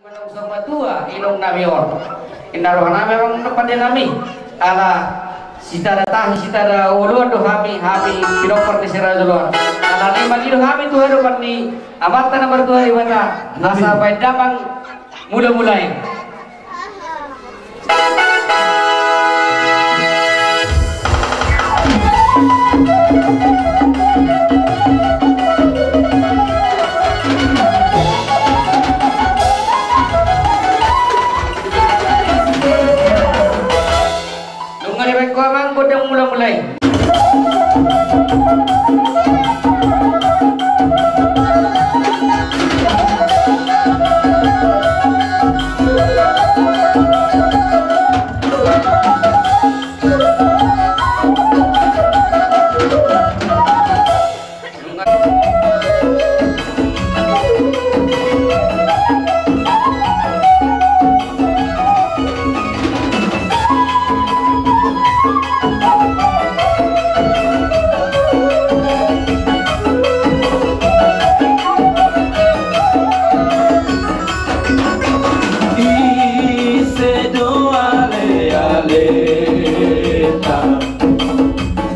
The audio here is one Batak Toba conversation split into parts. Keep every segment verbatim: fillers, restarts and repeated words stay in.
Saur matua inong nami on. Inna roha nami on pande nami. Ala sitara tahi sitara oloan do hami, hami pinompar ni si raja oloan. Ala ni mangilo hami tu adopan ni Amanta na martua Debata. Asa baen damang mula-mula i. Nunga dibaen ho amang gondang mula-mula i. Ise do ale-aleta.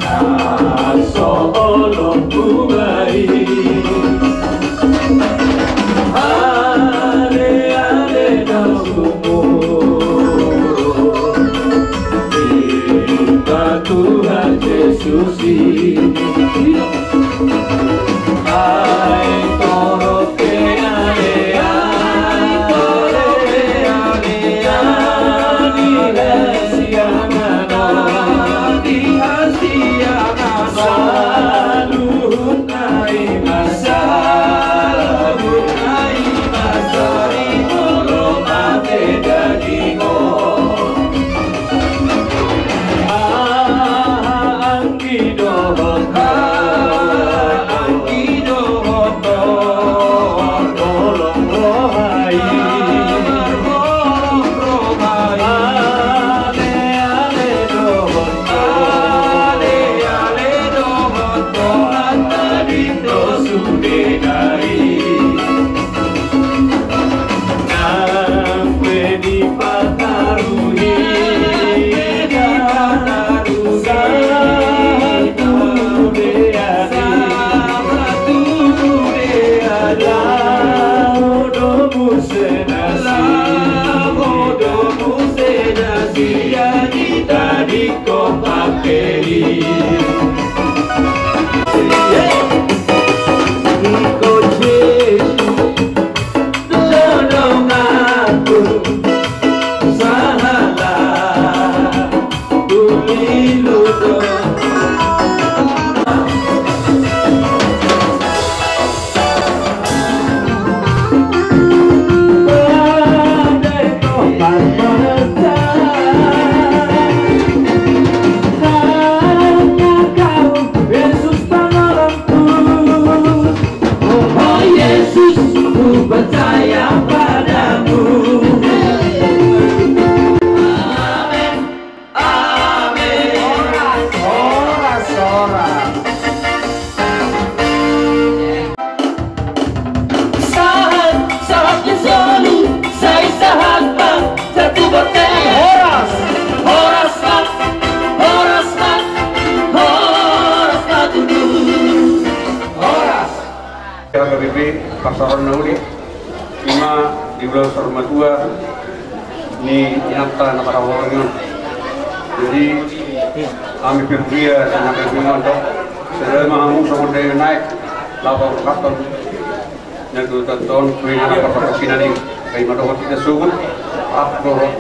Na so holong hubaen. Ale-ale do huhut. Di Tuhan Jesus i. Ai torop pe ale-ale. Ai torop pe ale-ale. Di hasiangan on. Di hasiangan on. Saluhutna i ma, saluhutna i ma, sari molo mate daging on. Aha anggi dohot, aha anggi dohot, holong roha i. Ale-ale dohot, ale-ale dohot, Tuhan tading do sude nari. Nang pe dipataruhi, dipataruhi. Sahat tu dea, sahat tu dea. Laho do muse nasi, laho do muse nasi. Jadi tadi Iko Jesus, tolong aku, sahala, tumilu do. Oh Yesus, ku percaya padamu. Amin. Amin. Horas, horas, horas. Sahat, sahat ni solu, sai sahat ma, satu bote. Horas. Horas ma, horas ma, horas ma tutu. Horas. H K B P Pasaran na uli, ima di ulaon saur matua ni inanta na parhaholongan on. Jadi, hami pe huria na gabe mandok, sada ma hamu songon dainang aek, laho paborhathon na tu tanton, tu inganan parpatongkinan i. Ai ma dohot hita sogot, rap dohot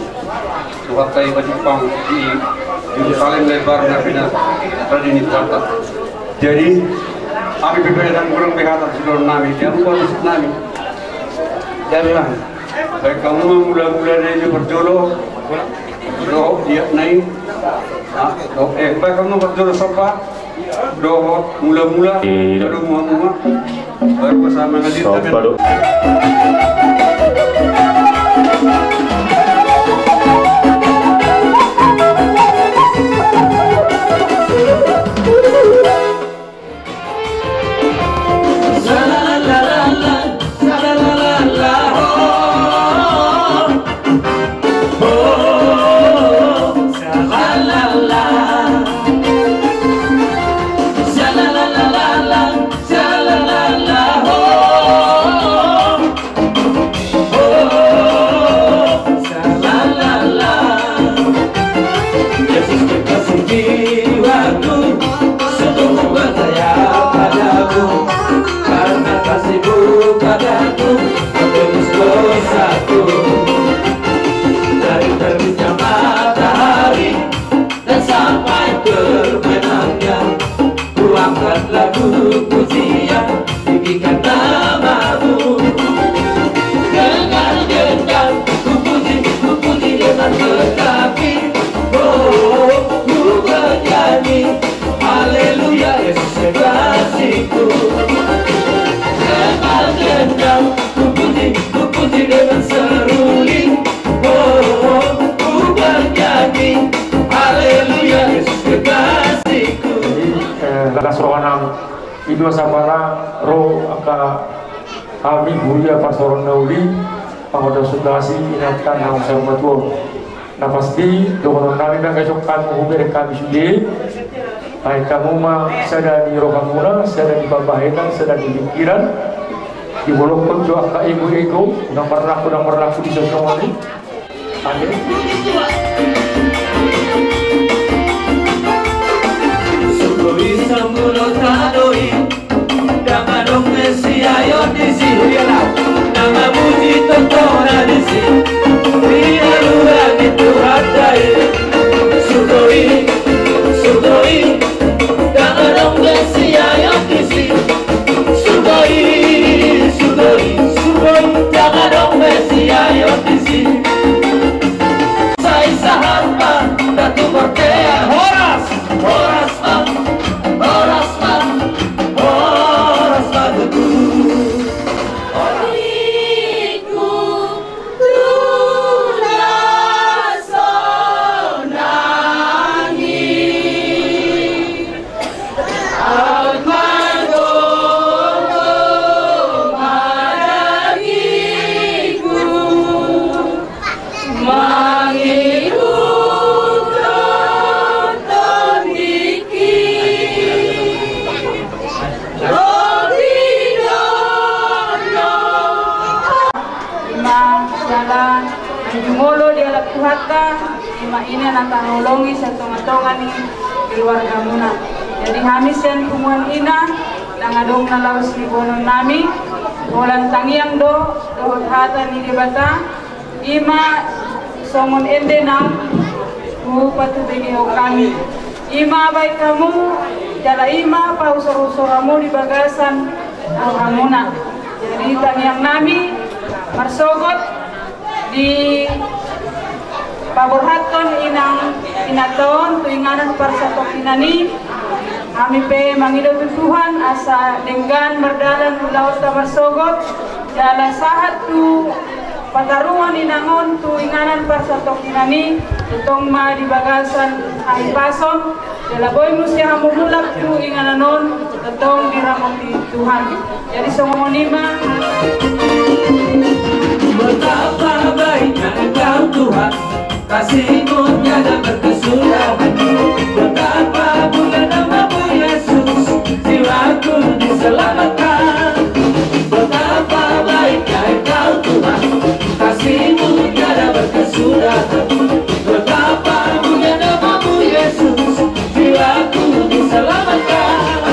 Tuhanta i pajumpang di Jerusalem na imbaru na pinarade ni Tuhanta. Jadi, hami pe baen godang be hata sidohonon nami, jangan lupa musik nami. Jadi, Bang. Baen hamu ma mula-mula na i parjolo. Dohot, ia, na i. Ah, dohot, eh, baen hamu ma parjolo somba. Dohot mula-mula. Iya. Baru pasahat mangalir. Somba do. Dari terbitnya matahari dan sampai terbenamnya, ku angkat lagu pujian, tinggikan nama-Mu. Dengan gendang ku puji, ku puji dengan berkati. Oh, ku bernyanyi, haleluya, Yesus kekasihku. Dengan gendang ku puji, ku puji dengan seruling. Oh, ku bernyanyi, haleluya, Yesus kekasihku. Jadi, eh, las rohanami, i do sahatna ro angka hami huria parsaoran na uli, pangonda sundasi inanta na saur matua. Na pasti dohonon nami ma, angka songon hami hubereng hami sude. Ai hamu ma sada ni rohamuna, sada ni pambahenan, sada ni pingkiran. Dibolongkon jo angka ego-ego na marlaku, na marlaku di son songon i. Amin. Sugoi sambulo tano i, ndang adong be siayon disi. Huria na mamuji tongtong na disi. Di haluaon ni Tuhanta i. Sugoi, sugoi, ndang adong be siayon disi. Sugoi, sugoi, sugoi, ndang adong be siayon disi. Sai sahat ma ndang tu bortean. Horas, horas ma, horas ma, horas ma tutu. Ima jala na jumolo dialap Tuhanta, ima ina na taholongi sian tonga-tonga ni keluargamuna. Jadi hami sian punguan ina, ndang adong na laos niboanon nami, holan tangiang do dohot hata ni Debata, ima songon ende naung hupatubegehon hami. Ima baen hamu, jala ima pausor-usor hamu di bagasan rohamuna. Jadi tangiang nami marsogot dipaborhathon inang inanta on tu inganan parsatongkinan i. Hami pe mangido tu Tuhan asa denggan mardalan ulaonta marsogot, jala sahat tu pataruhon inang on tu inganan parsatongkinan i, tongtong ma di bagasan hahipason, jala boi muse hamu mulak tu inganan on, tongtong diramoti Tuhan. Jadi songon i ma. Betapa baiknya Engkau Tuhan, kasih-Mu tiada berkesudahan. Betapa mulia nama-Mu Yesus, jiwaku diselamatkan. Betapa baiknya Engkau Tuhan, kasih-Mu tiada berkesudahan. Betapa mulia nama-Mu Yesus, jiwaku diselamatkan.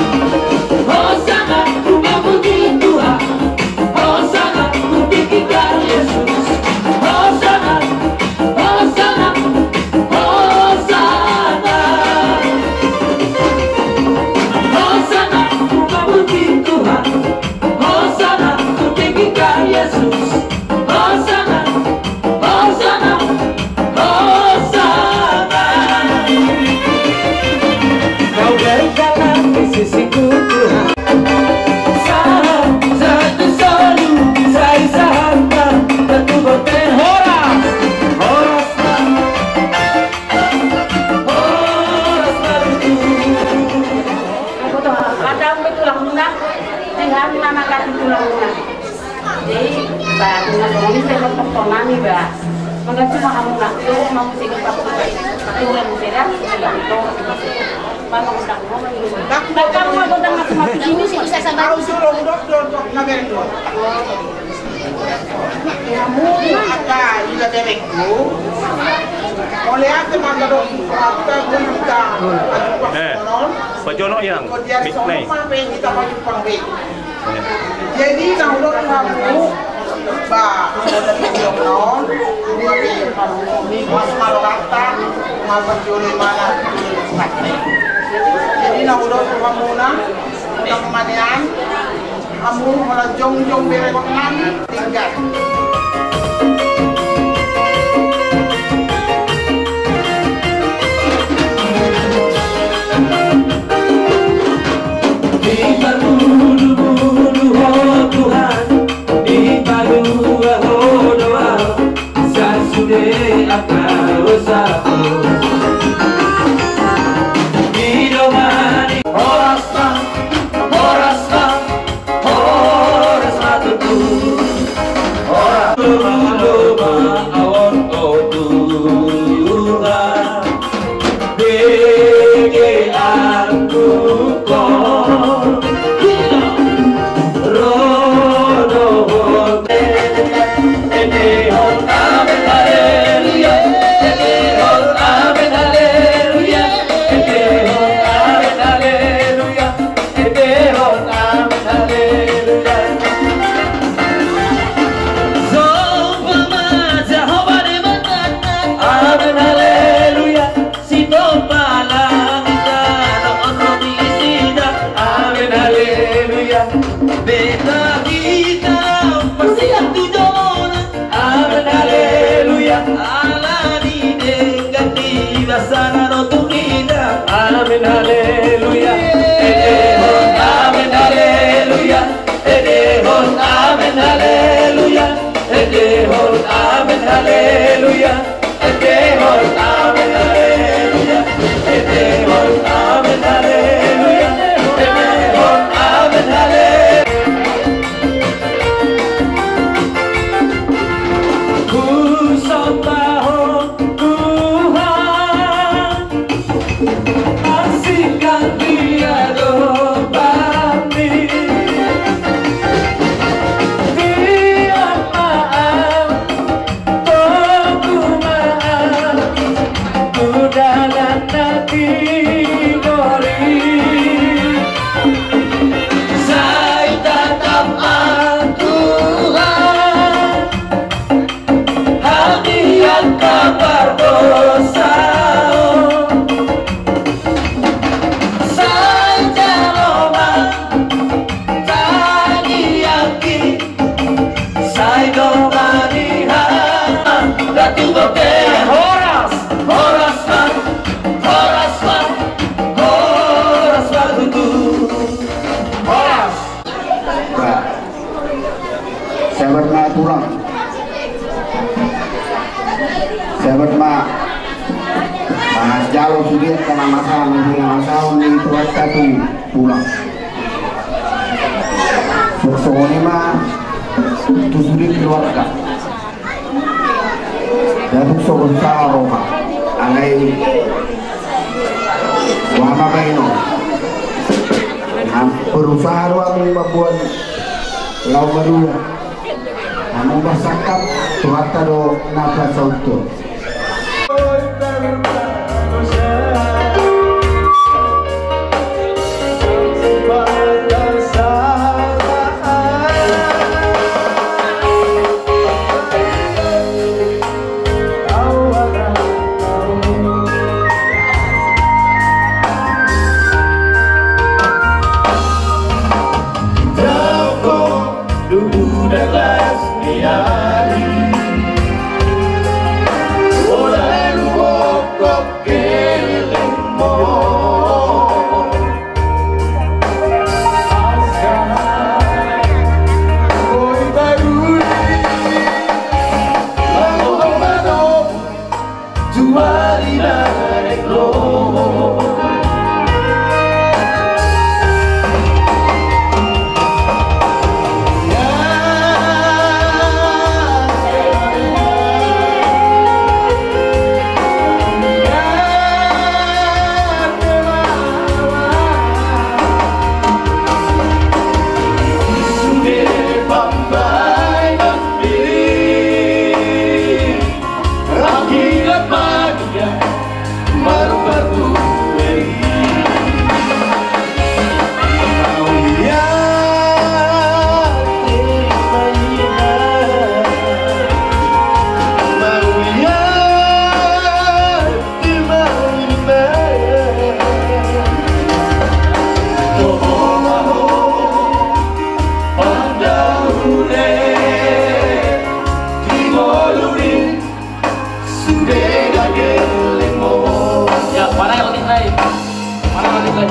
Hosana, ku memuji Tuhan. Hosana, ku tinggikan Yesus. Hosana, Hosana, Hosana. Hosana, ku memuji Tuhan. Hosana, ku tinggikan Yesus. Hosana, Hosana, Hosana. Kau berjalan di sisiku, Tuhan. Sahat, sahat tu solu, sai sahat ma ndang tu bortean. Horas, horas ma, horas ma tutu. Kadang betulang lunak, dengan nama kaki tulang lunak. Jadi, ba, tulang ini saya bertonton nami, ba. Maka cuma kamu nak, tuh, mau sini, Pak. Tulang saya, saya bertonton. Pak, mau tak mau, ini. Pak, mau tak mau, ini. Ini sih bisa sama. Au do, do, do, do, na bereng do. Hamu angka ina berengku, mauliate ma antong. Eh, pajonok, Yang. Mik nai. Jadi na hudok hamu, Ba, udah di blog naon, udah di blog naon, mas malo kata, mal berjuli mana, jadi na udah hamuna, udah kemanian, hamu mala jongjong beregot nami, tinggal. Di parmulu-mulu ho Tuhan, di palua ho doa, sasude angka dosa. Di domani horas ma, horas ma, horas ma tutu. Horas ma, horas ma, horas ma tutu. Bege angkup ho. Ro do ho. Endehon amen haleluya. Endehon amen haleluya. Endehon amen haleluya. Endehon amen haleluya. Sombong ma Jahowa Debata. Amen haleluya. Sitopalangka na on ro di isida. Amen haleluya. Beta hita masiak tu jolona. Amen haleluya. Ala ni denggan ni basana do tu hita. Amen haleluya. Endehon amen haleluya. Endehon amen haleluya. Endehon amen haleluya. Endehon amen haleluya. Endehon amen haleluya. Endehon amen haleluya. Husomba ho Tuhan, asing anggia do bangmi. Tiop ma au, togu ma au, tu dalan na tigor i. Sai tatap au Tuhan, hami angka pardosa on. Sai jalo ma tangiangki. Sai domani hami. Datu bote. Horas, horas ma, horas ma, horas ma tutu. Horas. Ba, sabar ma tulang. Sabar ma. Manjalo sude angka na masa, na masa ni Tuhanta tu tulang. Songon i ma tu sude keluarga. Datu songon sala roha. Alai boha ma baenon. Berusaha do hamu mamboan laho marua. Hamu marsangkap, Tuhanta do na pasauthon. Dapot. Dung udas las ni ari, pola luhut ho Ya, mana yang lain? Mana yang lain?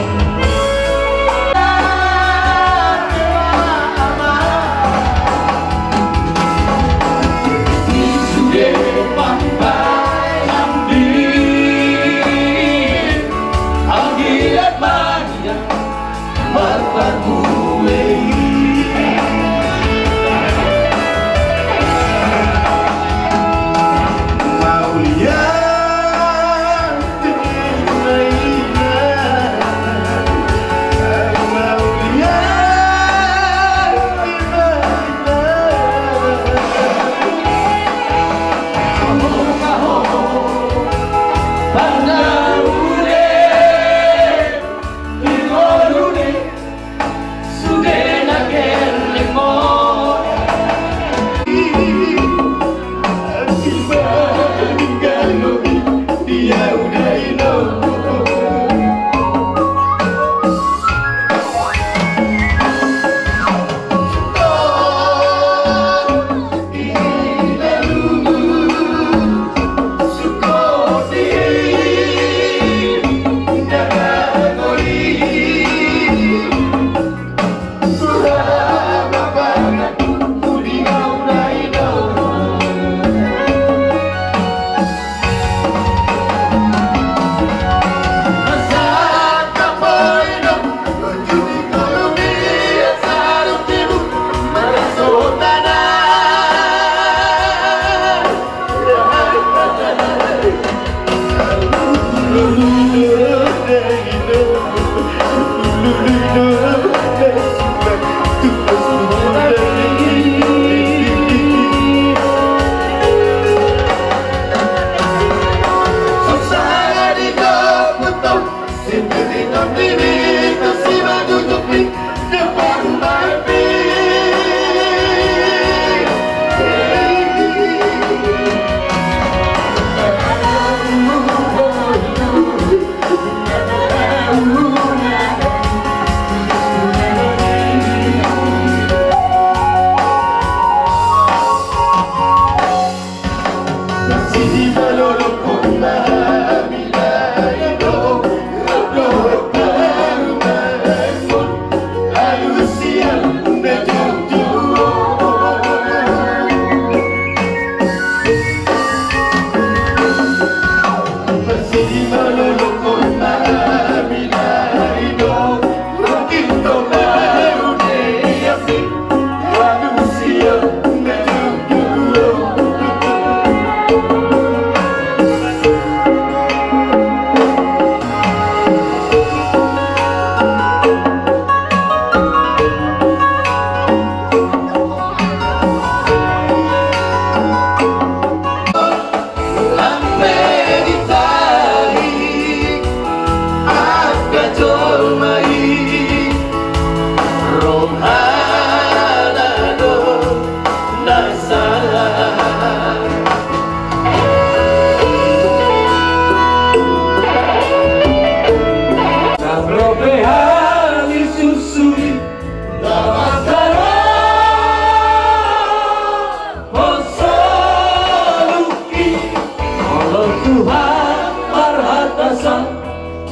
Molo Tuhan marhata sa,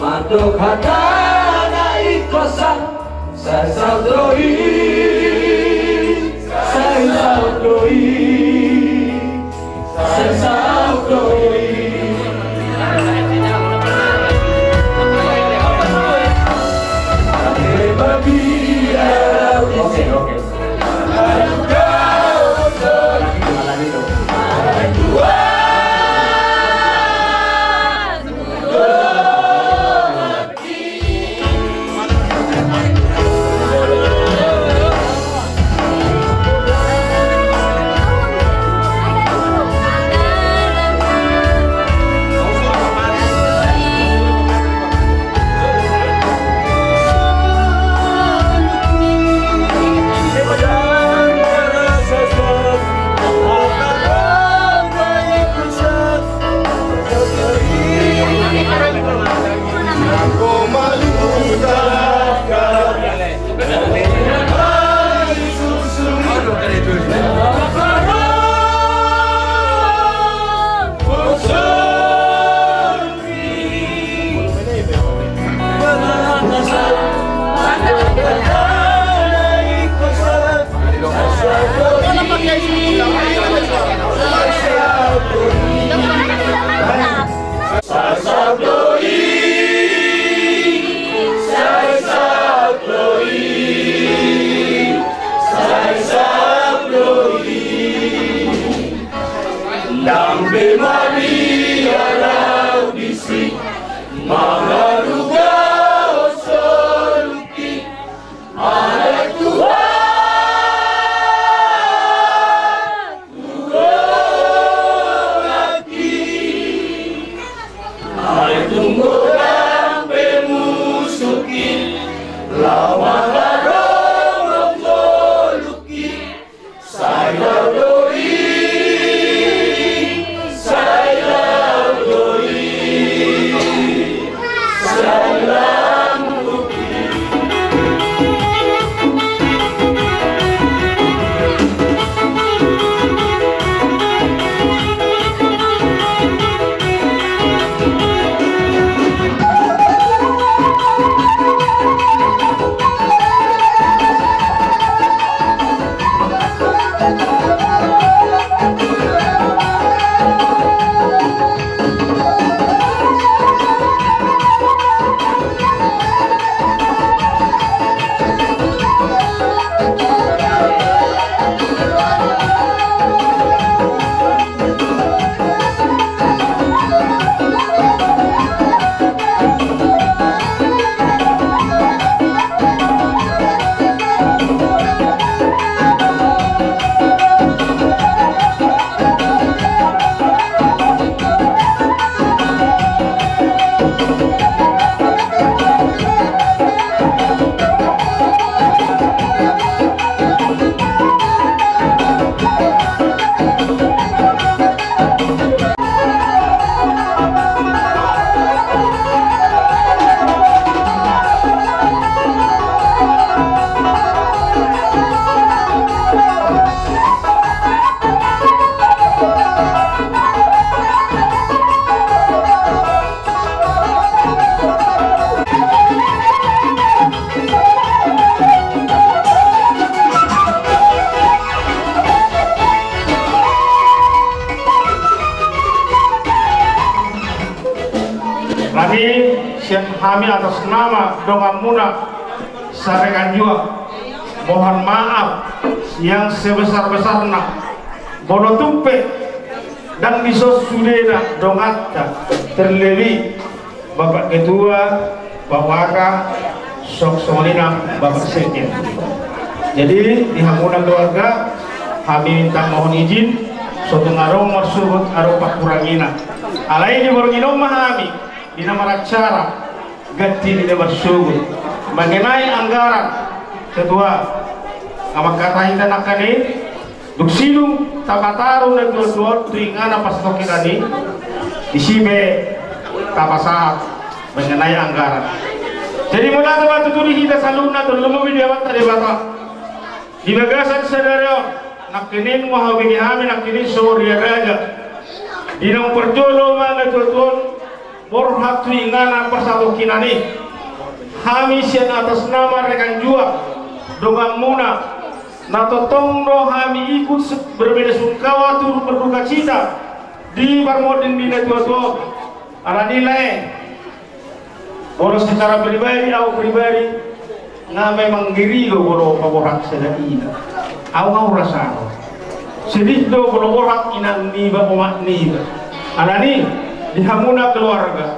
mandok hatana ingkon sa, sai saut do i, sai saut do i, sai saut do i. Oke, oke. Dambe Maria lau disi, mangalugahon soluki, ala Tuhan tu donganki. Ai tung godang pe musuki, laho mangalugahon soluki, sai lau do i, sai lau do i, sai lau do i. Alani sian hami atas nama donganmuna Sarekanjuang, mohon maaf yang sebesar-besarna. Molo tung pe ndang dison sudena donganta, terlebih Bapak Ketua, Pak Waka, songon i nang Bapak Sekjen. Jadi di hamuna keluarga, hami minta mohon izin, so tung adong marsogot adong pangkurangina. Alai di borngin on ma hami di na maracara ganti di na marsogot. Mengenai anggaran, Ketua, amang kata hita nangkaning dung sidung tapataru na tuatua on tu ingana parsatongkinan i, disi pe tapasahat mengenai anggaran. Jadi molo tung tutu di hita saluhutna, tarlumobi di Amanta Debata, di bagasan sadari on nangkaning ma hubege hami nangkaning songon ria raja, di naung parjolo ma na tuatua on borhat tu ingana parsatongkinan i. Hami sian atas nama Rekanjuang, donganmuna, na tongtong do hami ikut se-, berbela sungkawa turut berduka cita di parmonding ni na tuatua on. Alani lae, molo secara pribadi, au pribadi, nga memang ngeri do molo paborhat sada ina. Au nga hurasa do. Sedih do molo borhat inang niba, omak niba. Alani, di hamuna keluarga,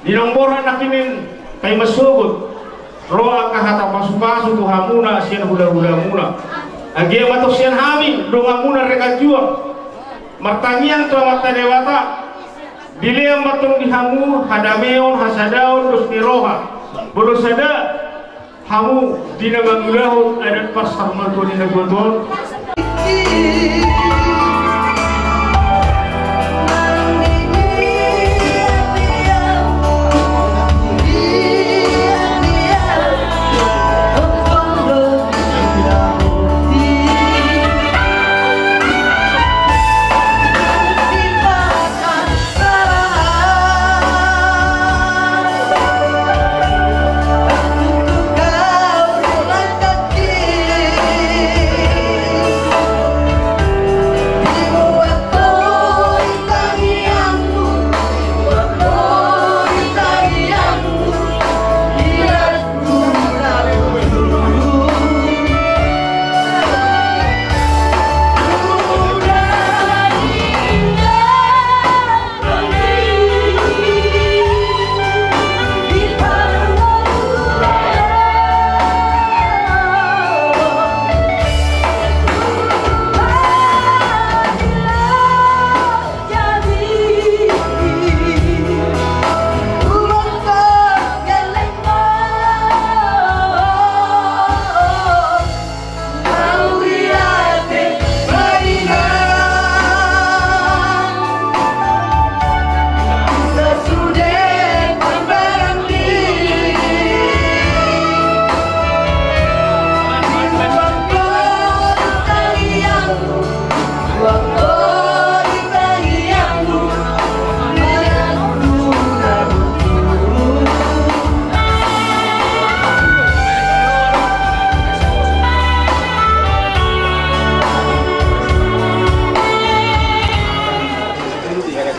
di naung borhat nangkaning paima sogot, ro angka hata pasupasu tu hamuna sian hulahulamuna. Agia ma tong sian hami donganmuna Rekanjuang martangiang tu Amanta Debata, dilean ma tong di hamu hadameon, hasadaon, dos ni roha. Molo sada hamu di na mangulahon adat parsarmatua ni na tuatua on.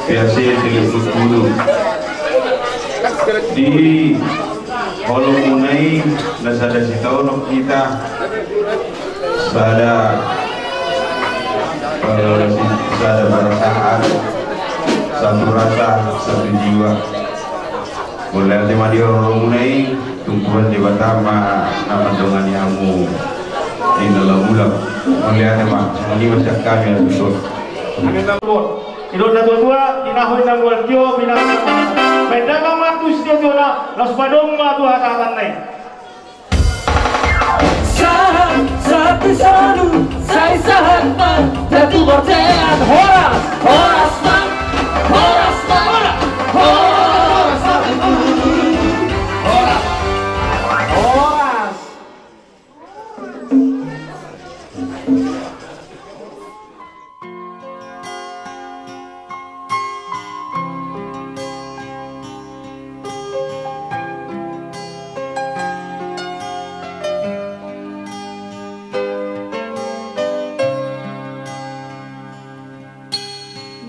Biasa sini kudu di holong muna i na sada sitaonon hita, sada, eh, sada perasaan, satu rasa, satu jiwa. Mauliate ma di holong muna i, tung Tuhan Debata ma na mandongani hamu di na laho mulak. Mauliate ma, songon i ma sian hami, alusun. Didok natuatua, tinahu inang bual tio, binahen. Baen damang ma tu sitiotio na, laos padomu ma tu hatahatanna i. Sahat, sahat ni solu, sai sahat ma, datu bortean, horas, horas ma, horas ma, horas ma, horas.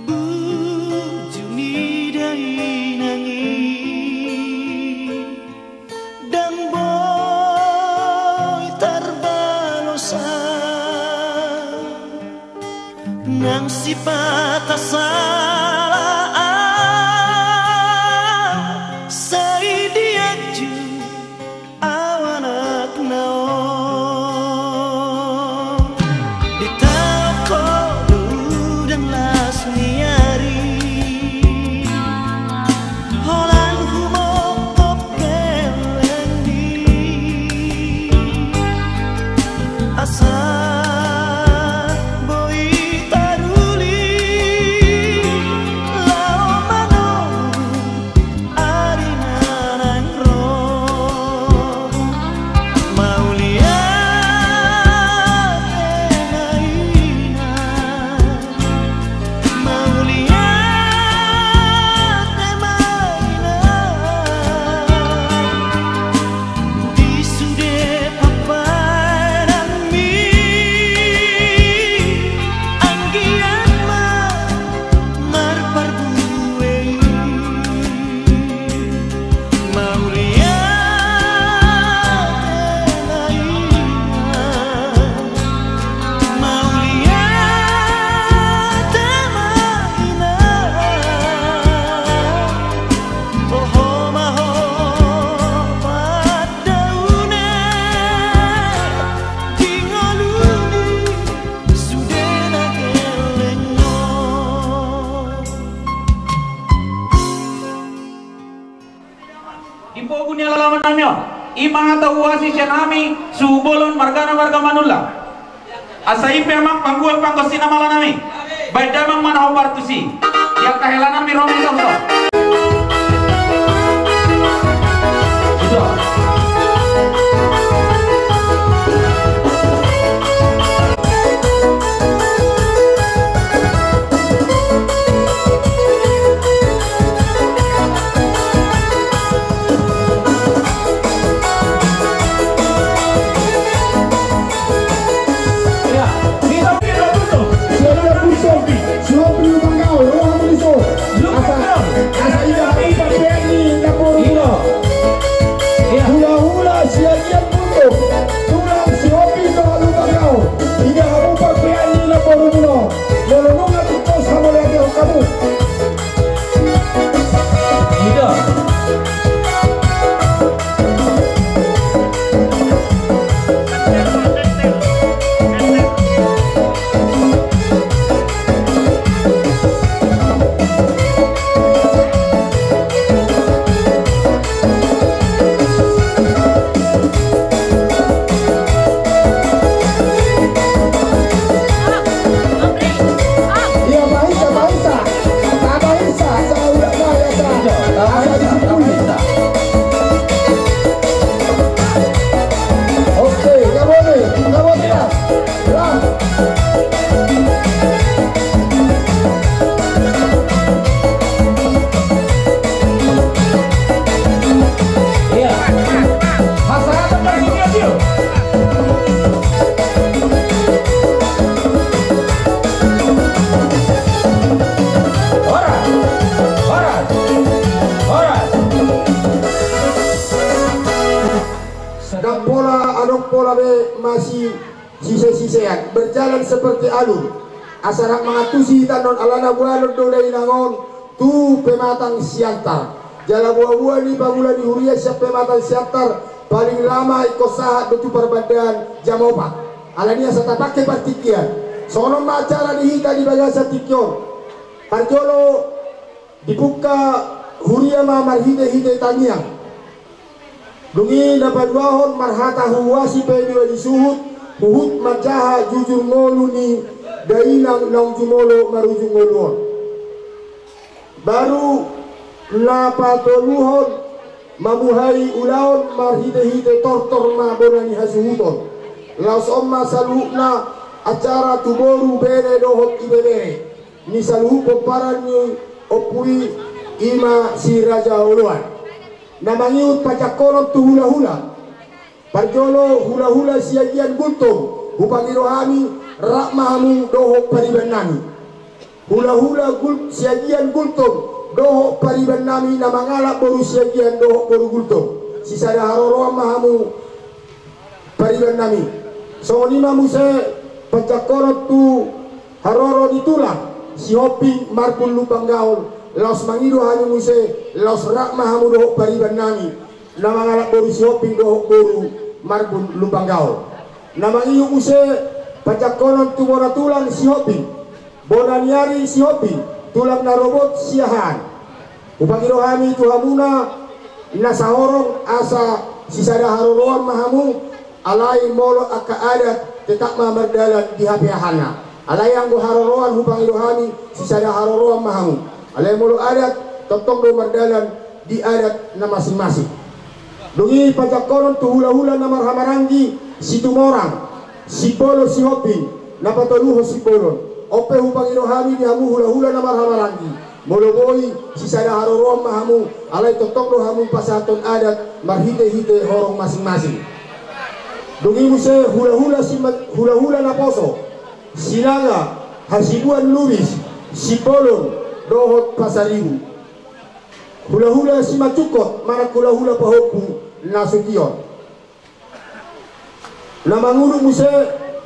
Bujur ni dainang i, ndang boi tarbalosan. Nang sipata sala au, sai dianju au anakna on. Ditaon ho do udan las ni ari, holan humophop hellengmi, asa boi taruli laho manolus ari na naeng ro. Mauliate ma inang, mauliate ma inang, di sude paparanmi, anggiat ma marparbue i. Mauliate ma inang, mauliate ma inang. Toho ma ho pandaune di ngolu ni sude na gelleng on. Di pogu ni alaman nami on, i ma hata huasi sian hami suhut bolon margana marga Manullang. Asa i pe amang panggual panggonsi na mala nami. Baen damang ma na hombar tusi. Di angka hela nami ro ma i, songon i. si, sise-sisean, berjalan seperti alur. Asa rap mangantusi hita annon alana boanon do dainang on tu pematang Siantar. Jala boa-boa ni pangula ni huria sian pematang Siantar, paling lama ingkon sahat do tu parbandaan jam opat. Alani asa tapangke partingkian. Songon on ma acara di hita di bagasan tingki on. Parjolo dibungka huria ma marhite-hite tangiang. Dung i na paduahon marhata huhuasi pe dua ni suhut, huhut manjaha jujur ngolu ni dainang naung jumolo marujung ngolu on. Baru na patoluhon mamuhai ulaon marhite-hite tortor ma bona ni hasuhuton. Laos on ma saluhutna acara tu boru, bere dohot ibebere ni saluhut pomparan ni ompu i, i ma si Raja Oloan. Na mangihut pajangkonon tu hula-hula. Parjolo hula-hula Siagian Gultom, hupangido hami, rap ma hamu dohot pariban nami. Hula-hula Gul-, Siagian Gultom dohot pariban nami na mangalap boru Siagian dohot boru Gultom. Sisada haroroan ma hamu pariban nami. Songon i ma muse pajangkonon tu haroro ni tulang Sihombing Marbun Lumban Gaol, laos mangido hami muse, laos rap ma hamu dohot pariban nami na mangalap boru Sihombing dohot boru Marbun Lumban Gaol. Na mangihut muse pajangkonon tu bona tulang Sihombing, bona ni ari Sihombing, tulang na robot Siahaan. Hupangido hami tu hamuna na sahorong asa sisada haroroan ma hamu, alai molo angka adat tetap ma mardalan di hapeahanna. Alai anggo haroroan hupangido hami sisada haroroan ma hamu. Alai molo adat tongtong do mardalan di adat na masing-masing. Dung i pajangkonon tu hula-hula na marhahamaranggi Situmorang, Simbolon Sihombing, na patoluhon Simbolon. On pe hupangido hami di hamu hula-hula na marhahamaranggi, molo boi sisada haroroan ma hamu, alai tongtong do hamu pasahathon adat marhite-hite horong masing-masing. Dung i muse hula-hula sima-, hula-hula naposo Sinaga, Hasibuan Lubis, Simbolon dohot Pasaribu. Hula-hula Simanjungkot manang hula-hula pahompu Nasution. Na mangulu muse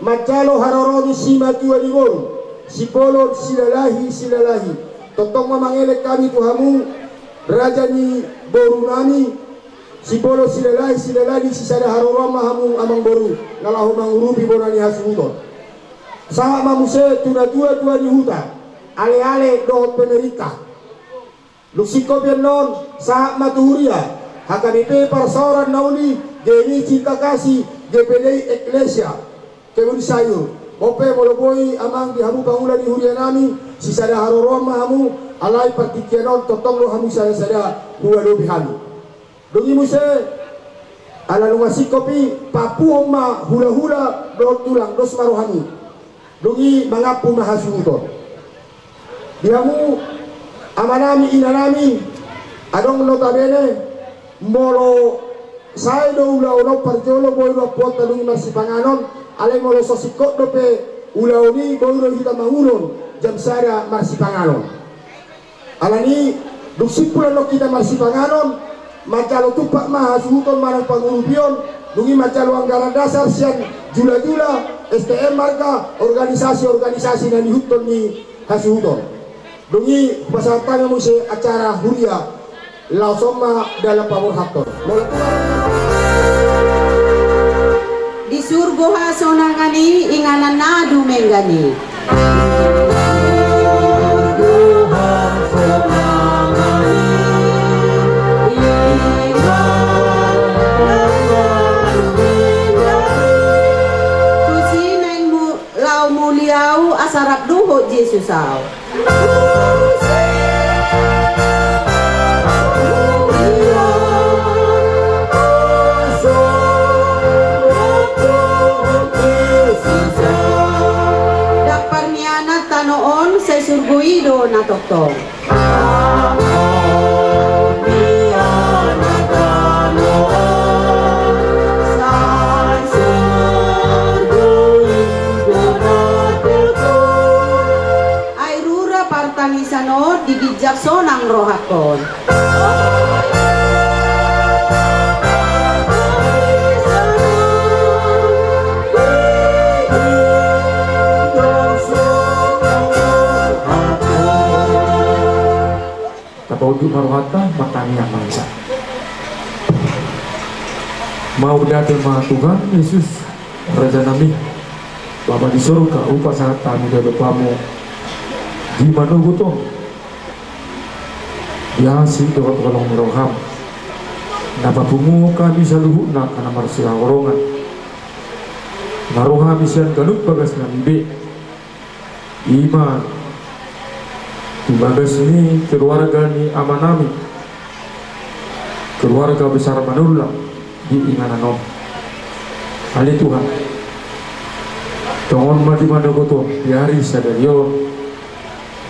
manjalo haroro ni simatua ni boru, Simbolon Silalahi Silalahi. Tongtong ma mangelek hami tu hamu raja ni boru nami, Simbolon Silalahi Silalahi, sisada haroroan ma hamu amangboru na laho mangurupi bona ni hasuhuton. Sahat ma muse tu natua-tua ni huta, ale-ale dohot pemerintah. Dung singkop i annon, sahat ma tu huria, H K B P Parsaoran na Uli, G M I Cinta Kasih, G P D I Eklesia Kebun Sayur. On pe molo boi amang di hamu pangula ni huria nami, sisada haroroan ma hamu, alai partingkian on tongtong do hamu sada-sada huadopi hami. Dung i muse, ala nunga singkop i, paampuhon ma hula-hula dohot tulang, dos ma rohamu. Dung i mangampu ma hasuhuton. Di hamu amanami, inanami, adong notabene, molo sae do ulaon on parjolo boi do ampuonta dung i marsipanganon, alai molo so singkop dope ulaon i boi do hita mangulon jam sada marsipanganon. Alani, dung simpul annon hita marsipanganon, manjalo tumpak ma hasuhuton manang pangurupion, dung i manjalo anggaran dasar sian jula-jula, S T M marga, organisasi-organisasi na niihuthon ni hasuhuton. Dung i pasahat hami muse acara huria, laos on ma dalan paborhathon. Molo tua. Di surgo hasonangan i, inganan na dumenggan i. Tusi naeng mu-, laho muli au asa rap dohot Jesus au. Ndang parmianat tano on, sai surgo i do na tongtong. Ai rura partangisan on di ginjang sonang rohangkon. Paunduk ma rohanta, martangiang ma hita. Mauliate ma Tuhan Jesus, Raja nami, Bapa di sorga, hupasahat hami di adopanMu di manogot on, di asi dohot holong ni rohaM, na papungu hami saluhutna angka na marsihaholongan, na ro hami sian ganup bagas nami be, i ma di bagas ni keluarga ni ama nami, keluarga besar Manullang di inganan on. Ale Tuhan, tongon ma di manogot on, di ari sadari on,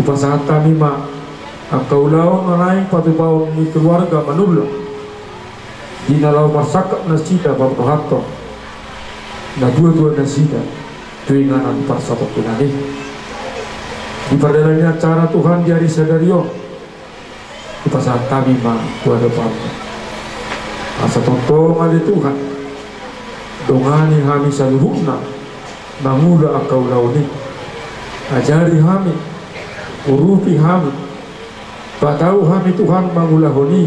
hupasahat hami ma angka ulaon na naeng patupaon ni keluarga Manullang, di na laho marsangkap nasida parrohahon na tuatua nasida tu inganan parsatongkinan i. Di pardalanan ni acara Tuhan di ari sadari on, hupasahat hami ma tu adopanMu. Asa tongtong ale Tuhan, dongani hami saluhutna mangula angka ulaon i. Ajari hami, urupi hami, patau hami Tuhan mangulahon i,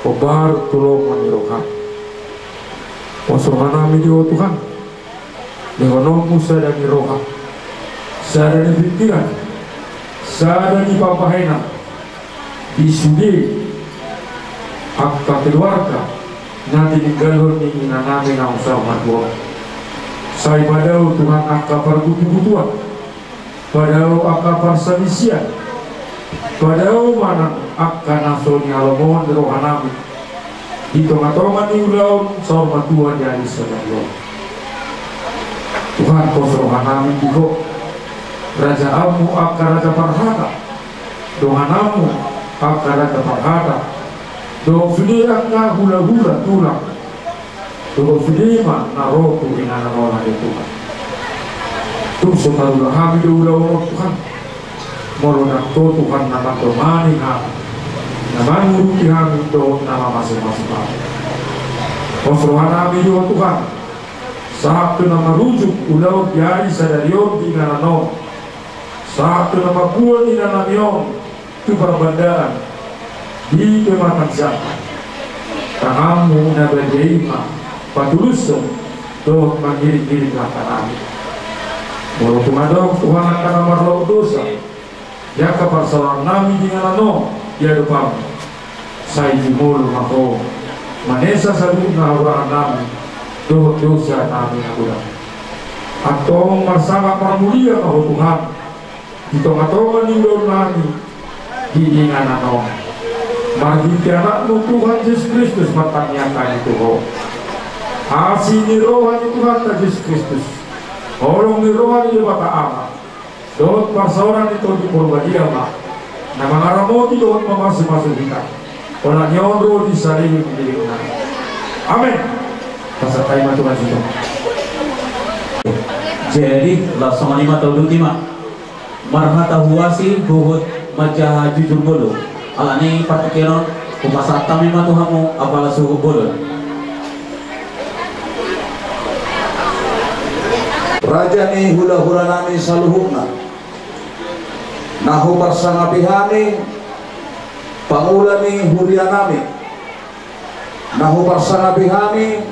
hombar tu lomo ni rohaM. Pos roha nami di Ho Tuhan, lehononMu sada ni roha, sada ni pingkiran, sada ni pambahenan di sude angka keluarga na tininggalhon ni inang nami naung saur matua. Sai padao Tuhan angka parbutubutuan, padao angka parsalisian, padao manang angka na so nialomohon ni roha nami di tongatonga ni ulaon saur matua di ari sadari on. Tuhan, pos roha nami di Ho, rajaanMu angka raja parhata, dongananMu angka raja parhata, dohot sude angka hulahula tulang, dohot sude ma na ro tu inganan on ale Tuhan. Tung so tarula hami do ulaon on Tuhan, molo ndang Ho Tuhan na mandongani hami, na mangurupi hami dohot na mamasu-masu hami. Pos roha nami di Ho Tuhan, sahat tu na marujung ulaon di ari sadari on di inganan on, sahat tu na mamboan inang nami on tu parbandaan di pematang siahaan. TanganMu na badia i ma patulushon dohot mangiringiring langka nami. Molo tung adong Tuhan angka na marlaok dosa di angka parsaoran nami di inganan on di adopanMu, sai jumolo ma Ho manesa saluhutna hahurangan nami dohot dosa nami na godang. Antong marsangap marmulia ma Ho Tuhan di tongatonga ni ulaon nami di inganan on. Marhite AnakMu Tuhan Jesus Kristus martangiang hami tu Ho. Asi ni roha ni Tuhanta Jesus Kristus, holong ni roha ni Debata Ama, dohot parsaoran ni Tondi Porbadia ma na mangaramoti dohot mamasumasu hita, olat ni on ro di saleleng ni lelengna. Amen. Pasahat hami ma tu Tuhan. Jadi, laos songon i ma tauduti ma. Marhata huasi huhut manjaha jujur ngolu. Alani i partingkian on, hupasahat hami ma tu hamu apala suhut bolon. Raja ni hulahula nami saluhutna, na huparsangapi hami pangula ni huria nami, na huparsangapi hami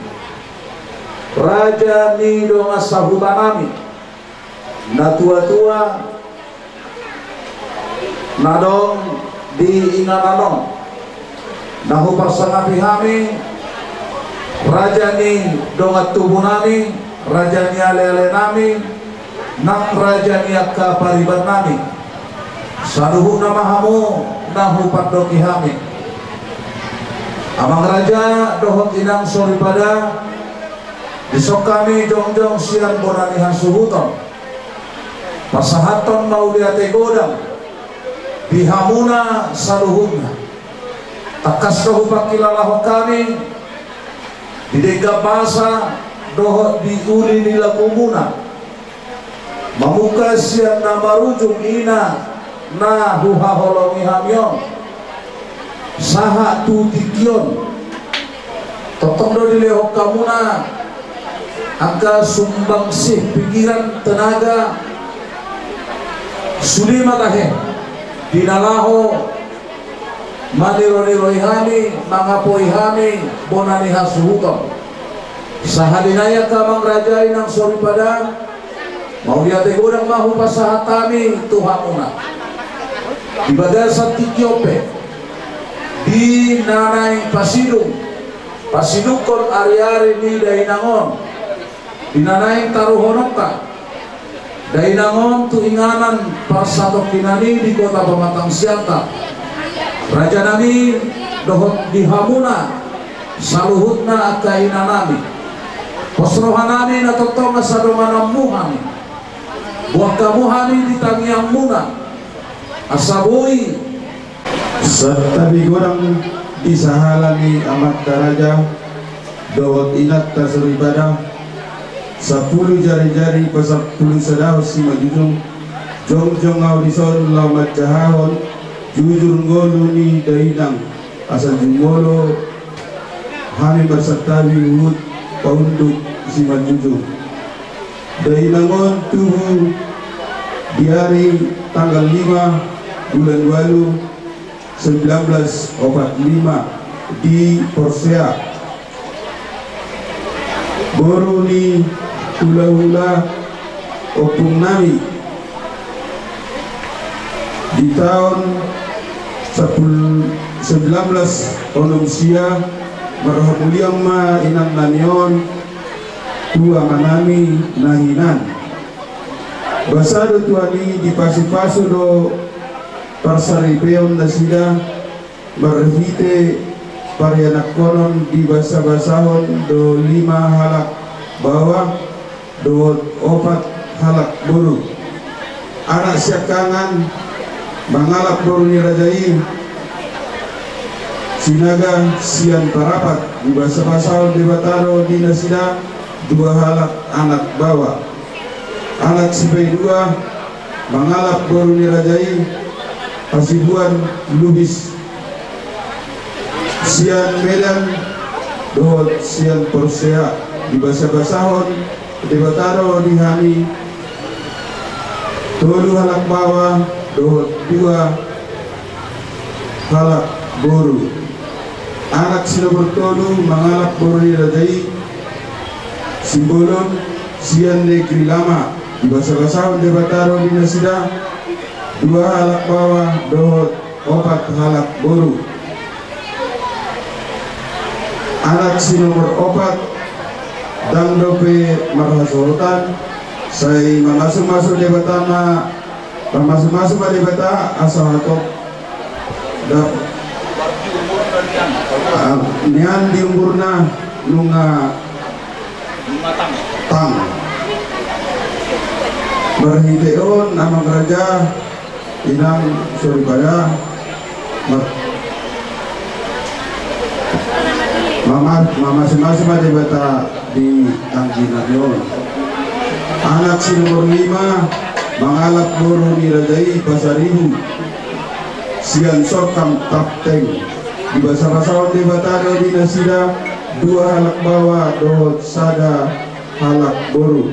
raja ni dongan sahuta nami, natuatua na adong di inganan on, na huparsangapi hami raja ni dongan tubu nami, raja ni aleale nami, nang raja ni angka pariban nami. Saluhutna ma hamu na hupandoki hami. Amang raja dohot inang soripada, dison hami jongjong sian bona ni hasuhuton pasahathon mauliate godang di hamuna saluhutna. Tangkas do hupangkilalahon hami di denggan basa dohot di uli ni lambungmuna, mamungka sian na marujung ina na huhaholongi hami on sahat tu tingki on. Tongtong do dilehon hamuna angka sumbangsih pikiran, tenaga, sude ma tahe di na laho Manironiroi hami, mangapoi hami bona ni hasuhuton. Sahali nai angka amang raja, inang soripada, mauliate godang ma hupasahat hami tu hamuna. Di bagasan tingki on pe, di na naeng pasidung, pasidungkon ariari ni dainang on, di na naeng taruhononta dainang on tu inganan parsatongkinan i di Kota Pematang Siantar. Raja nami dohot di hamuna saluhutna angka ina nami. Pos roha nami na tongtong asa dongananmu hami. Boan hamu hami di tangiangmuna. Asa boi Santabi godang di sahala ni amanta raja dohot inanta soripada, sampulu jarijari pasampulu sadahon simanjujung, jongjong ahu dison laho manjahahon jujur ngolu ni dainang, asa jumolo hami marsantabi huhut paunduk simanjujung. Dainang on tubu di ari tanggal lima bulan walu sembilan belas opat lima di Porsea. Boru ni hulahula ompung nami. Di taon sapul-, sembilan belas onom sia, marhamulian ma inang nami on tu ama nami na hinan. Basa do Tuhan i, dipasupasu do parsaripeon nasida, marhite parianakhonon dibasabasahon do lima halak baoa dohot opat halak boru. Anak siangkangan mangalap boru ni raja i, Sinaga sian Parapat, dibasabasahon Debata do di nasida dua halak anak baoa. Anak sipaidua mangalap boru ni raja i, Hasibuan Lubis, sian Medan dohot sian Porsea, dibasabasahon Debata do di hami tolu halak baoa dohot dua halak boru. Anak si nomor tolu mangalap boru ni raja i, Simbolon, sian Negeri Lama, dibasabasahon Debata do di nasida dua halak baoa dohot opat halak boru. Anak si nomor opat ndang dope marhasohotan, sai mamasumasu Debata ma, mamasumasu ma Debata asa hatop dap-, ah, nian di umurna nunga tang. Marhite on, amang raja, inang soripada, ma-, mama-, mamasumasu ma Debata di anggi nami on. Anak si nomor lima mangalap boru ni raja i, Pasaribu, sian Sorkam Tapteng, dibasabasahon Debata do di nasida dua halak baoa dohot sada halak boru.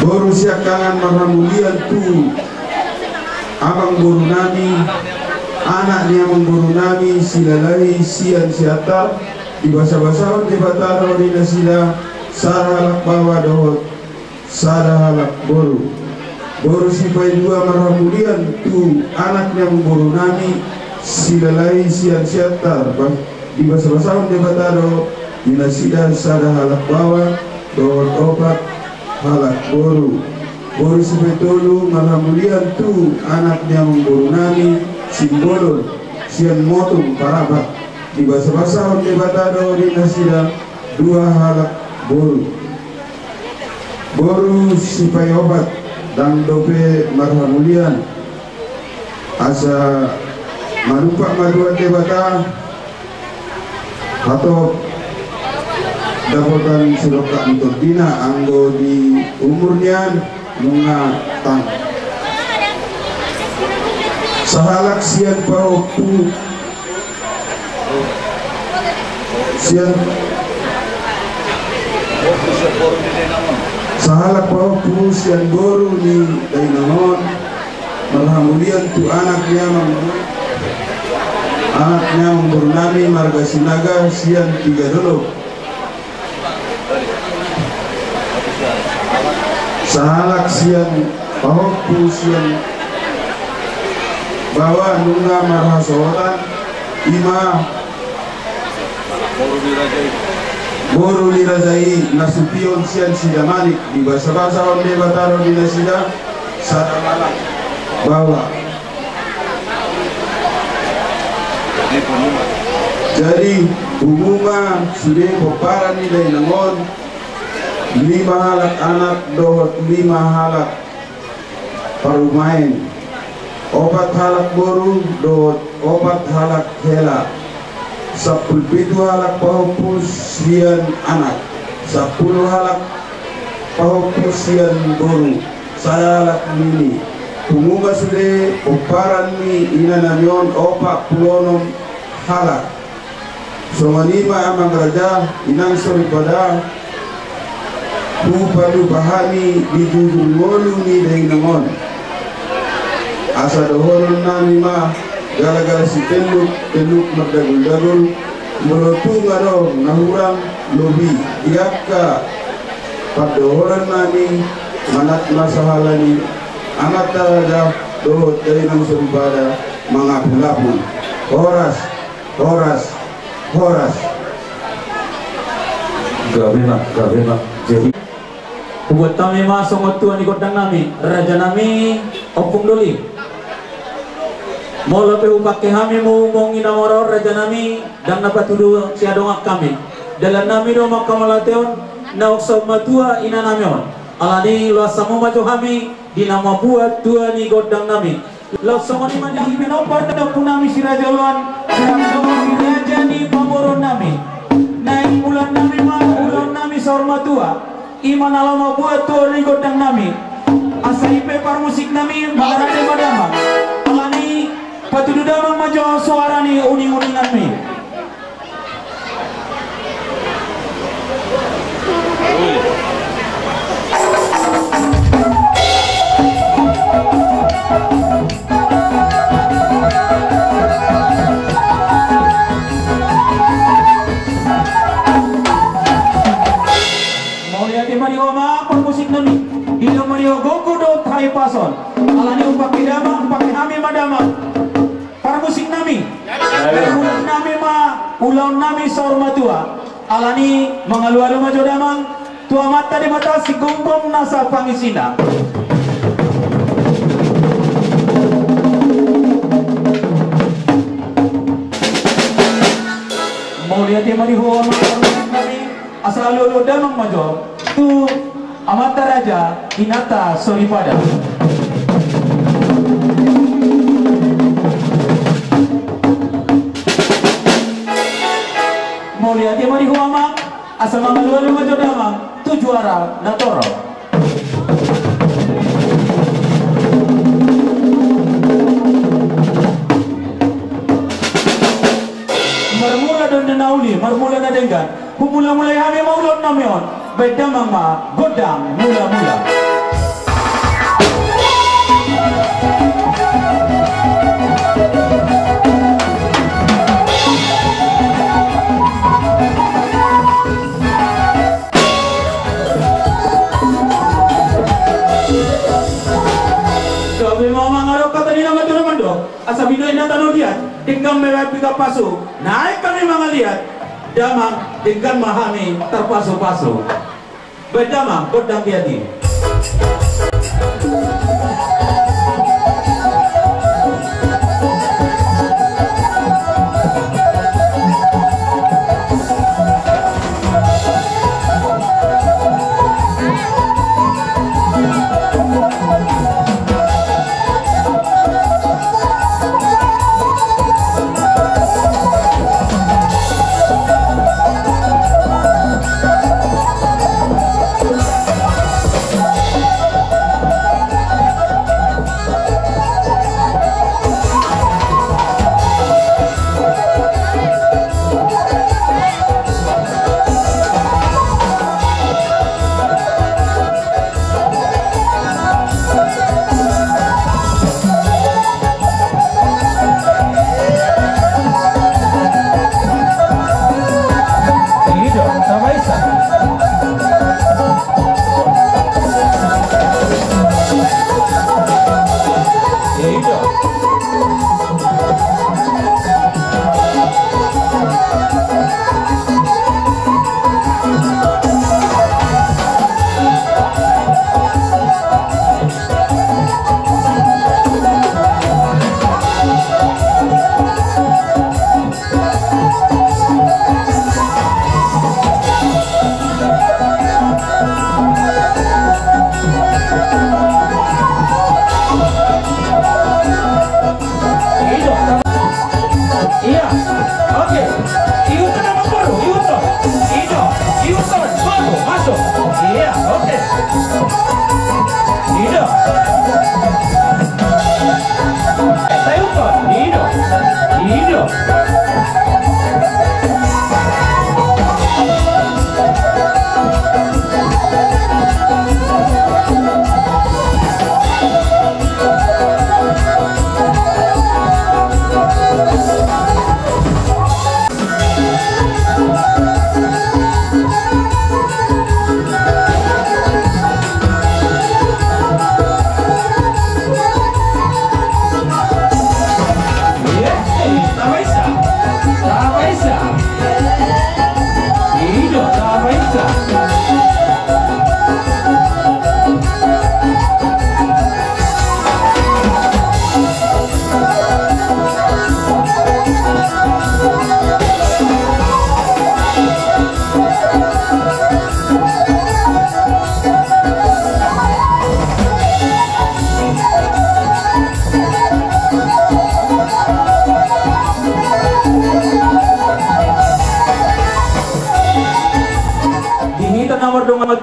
Boru siangkangan marhamulian tu amang boru nami, anak ni amang boru nami Silalahi sian Siantar, dibasabasahon Debata do di nasida sada halak baoa dohot sada halak boru. Boru sipaidua marhamulian tu anak ni amang boru nami Silalahi sian Siantar, ba-, dibasabasahon Debata do di nasida sada halak baoa dohot opat halak boru. Boru sipaitolu marhamulian tu anak ni amang boru nami Simbolon sian Motung Parapat, dibasabasahon Debata do di nasida dua halak boru. Boru sipaiopat ndang dope marhamulian, asa manumpak ma Tuhan Debata hatop dapotan sirongkap ni tondina anggo di umur nian nunga tang. Sahalak sian pahompu sian, sahalak pahompu sian boru ni dainang on, marham-, Kemudian tu anak ni amang, anak ni amangboru nami marga Sinaga sian Tigadolok. Sahalak sian pahompu sian baoa nunga marhasohotan, ima boru ni raja i Nasution sian Sidamanik, dibasabasaon Debata ro di nasida sada halak baoa. Jadi pungu ma sude pomparan ni dainang on, lima halak anak dohot lima halak parumaen, opat halak boru dohot opat halak hela, sampulu pitu halak pahompu sian anak, sampulu halak pahompu sian boru, sada halak nini. Pungu ma sude pomparan ni inanami on opat pulu onom halak. Songon i ma amang raja, inang soripada, hupatupa hami di jujur ngolu ni dainang on. Asa dohonon nami ma, galagala sitelluk, telluk mardagul-dagul, molo tung adong na hurang lobi di angka pandohonon nami, manat ma sahala ni amanta raja dohot dainang soripada mangapul-apul. Horas. Horas, horas. Gabe ma, gabe ma. Jadi hubuat hami ma songon tua ni gondang nami, raja nami, Ompung Doli. Molo pe hupangke hami mumung i na mora on, raja nami, ndang na patudu siadongan hami. Dalan nami do manghamauliatehon naung saur matua inanami on. Alani loas hamu ma jo hami di na mambuat tua ni gondang nami. Laos songon i ma di hita pinompar ni ompu nami si Raja Oloan, si Raja ni pamoruon nami. Naeng ulaon nami ma, ulaon nami saur matua. I ma na laho mambuat tua ni gondang nami. Asa i pe parmusik nami, mangarade ma damang. Alani patudu damang ma jo suara ni uning-uningan nami. Mauliate ma di ho amang parmusik nami. Didok ma di ho gogo dohot hahipason. Alani hupangke damang, hupangke hami ma damang. Parmusik nami. Parmusik nami ma ulaon nami saur matua. Alani mangalualu ma jo damang tu Amanta Debata sigombong nasa pangisina. Mauliate ma di ho amang parmusik nami. Asa alualu damang ma jo tu amanta raja, inanta soripada. Mauliate ma di ho amang, asa mangalualu ma jo damang tu juara na torop. Marmula do na uli, marmula na denggan. Humula-mulai hami ma ulaon nami on. Baen damang ma gondang mula-mula. Gabe ma amang, adong hata ni na matua na mandok. Asa binoan na tano liat, denggan ma baen pinggan pasu. Naeng hami mangaliat, damang denggan ma hami tarpasu-pasu. Baen damang gondang liat i.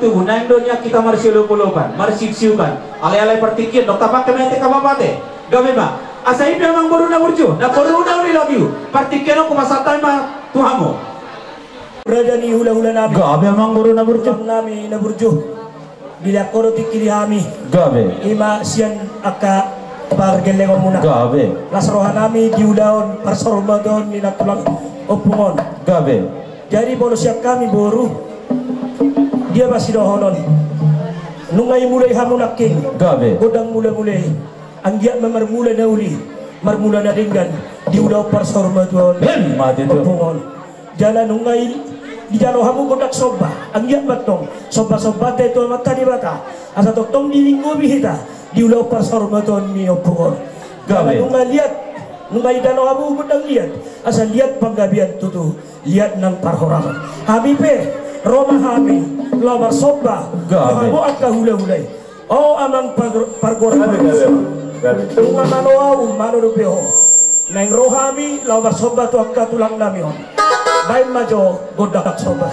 Tubu, naeng do nian hita marsiolopolopan, marsiuksiukan. Alai-alai partingkian, dok tapake ma ate, kapapate. Gabe ma. Asa i pe amang boru na burju, na boru na uli lobiu. Partingkian on hupasahat hami ma tu hamu. Raja ni hulahula nami. Gabe amang boru na burju. Tulang nami na burju. Dilehon ho do tingki di hami. Gabe. I ma sian angka pargellengonmuna. Gabe. Las roha nami di ulaon parsaurmatuaon ni nantulang ompung on. Gabe. Jadi molo sian hami boru, dia ma sidohonon. Nunga i mulai hamu nangkin. Gabe. Godang mulamula i. Anggiat ma marmula na uli, marmula na denggan di ulaon parsaurmatuaon. Emma tutu. Ompung on. Jala nunga i dijalo hamu gondang somba. Anggiat ma tong somba-sombanta tu Amanta Debata. Asa tongtong dilinggomi hita di ulaon parsaurmatuaon ni ompung on. Gabe. Jala nunga liat, nunga dijalo hamu gondang liat. Asa liat panggabean tutu. Liat nang parhorasan. Hami pe, ro ma hami, laho marsomba. Gabe. Ro hamu angka hulahula i. O amang par-, pargora. Gabe, gabe, gabe. Nunga malo ahu, malo dope ho. Naeng ro hami, laho marsomba tu angka tulang nami on. Baen ma jo, gondang somba.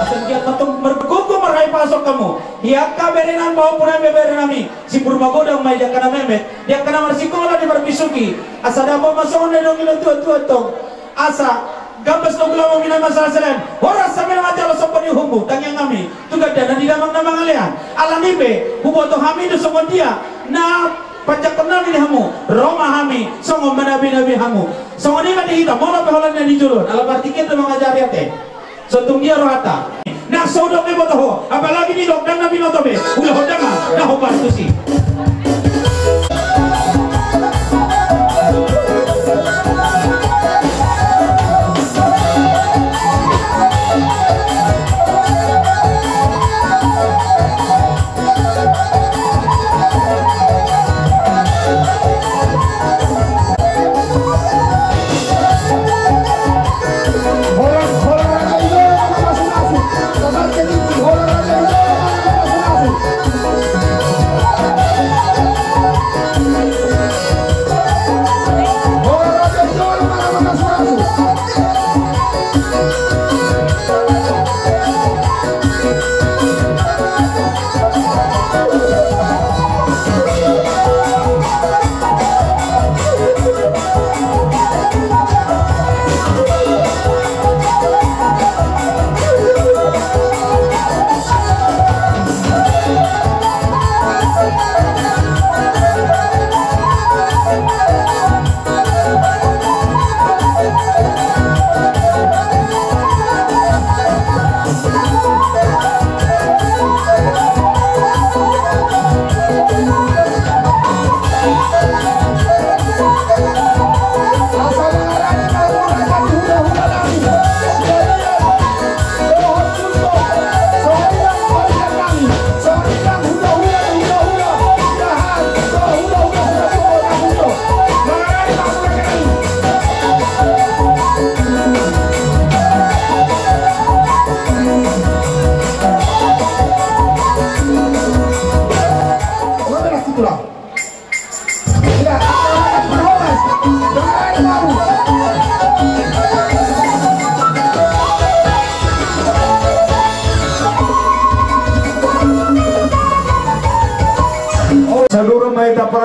Asa anggiat ma tong margogo marhahipason hamu. Di angka berenami, maupun nami berenami, si Purba Godang ma i di angka na memet, di angka na marsikola, di marbisuki. Asa dapot ma songon na nidok ni natuatua tong. Asa gambas do gulama, minai ma salansalain. Horas hami na manjalo somba ni uhummu, tangiang hami tu ganda na di damang na mangalean. Alani i pe, huboto hami do songon dia na panjangkonnami di hamu. Ro ma hami songon manabinabi hamu. Songon i ma di hita, molo pe holan na di jolo on, ala partingkian do mangajari ate. So tung dia rohanta. Na so dok be boto ho, apalagi nidok ndang na binoto be, ulahon damang na hombar tusi.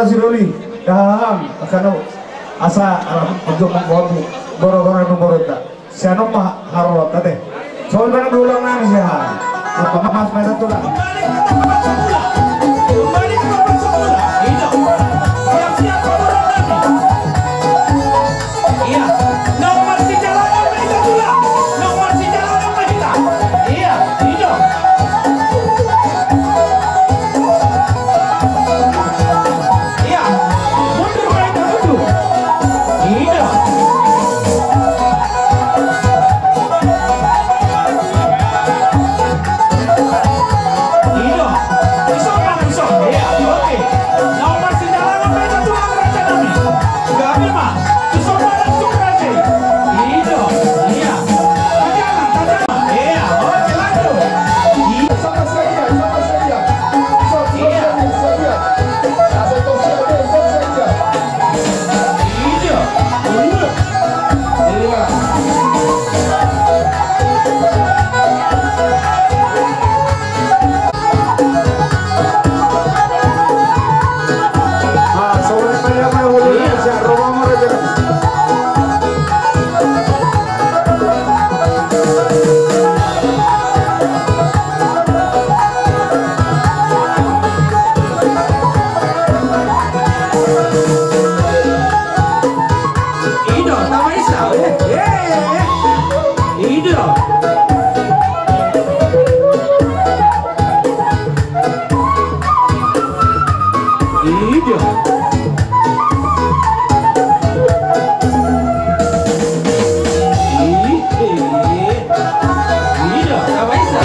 Sidoli, dahahang, makana asa ala unjuk manggotu, goro-goro ni boruta. Sian on ma haroro ate. Songon i ma na dulang nami sian. Mas, mas, mas, tulang. Kembali ke tempat semula. Kembali ke tempat semula. Hidup. Siap-siap, komandan nami. Iya. Nomor sijalanan ma hita, tulang. Nomor sijalanan ma hita. Iya, hidup. Iya. Mundur ma hita, mundur. Hidup. Hidup. Isok ma, isok. Iya, oke. Nomor sijalanan ma hita, tulang, raja nami. Gabe ma. Isok ma langsung, raja. Hidup. Iya. Tajama, tajama. Iya, oke, lanjut. Iya. Sama saja, sama saja. Iya. Ido, tama isa, eh, eh, eh. Ido. Ido. Ido. Ido, tama isa.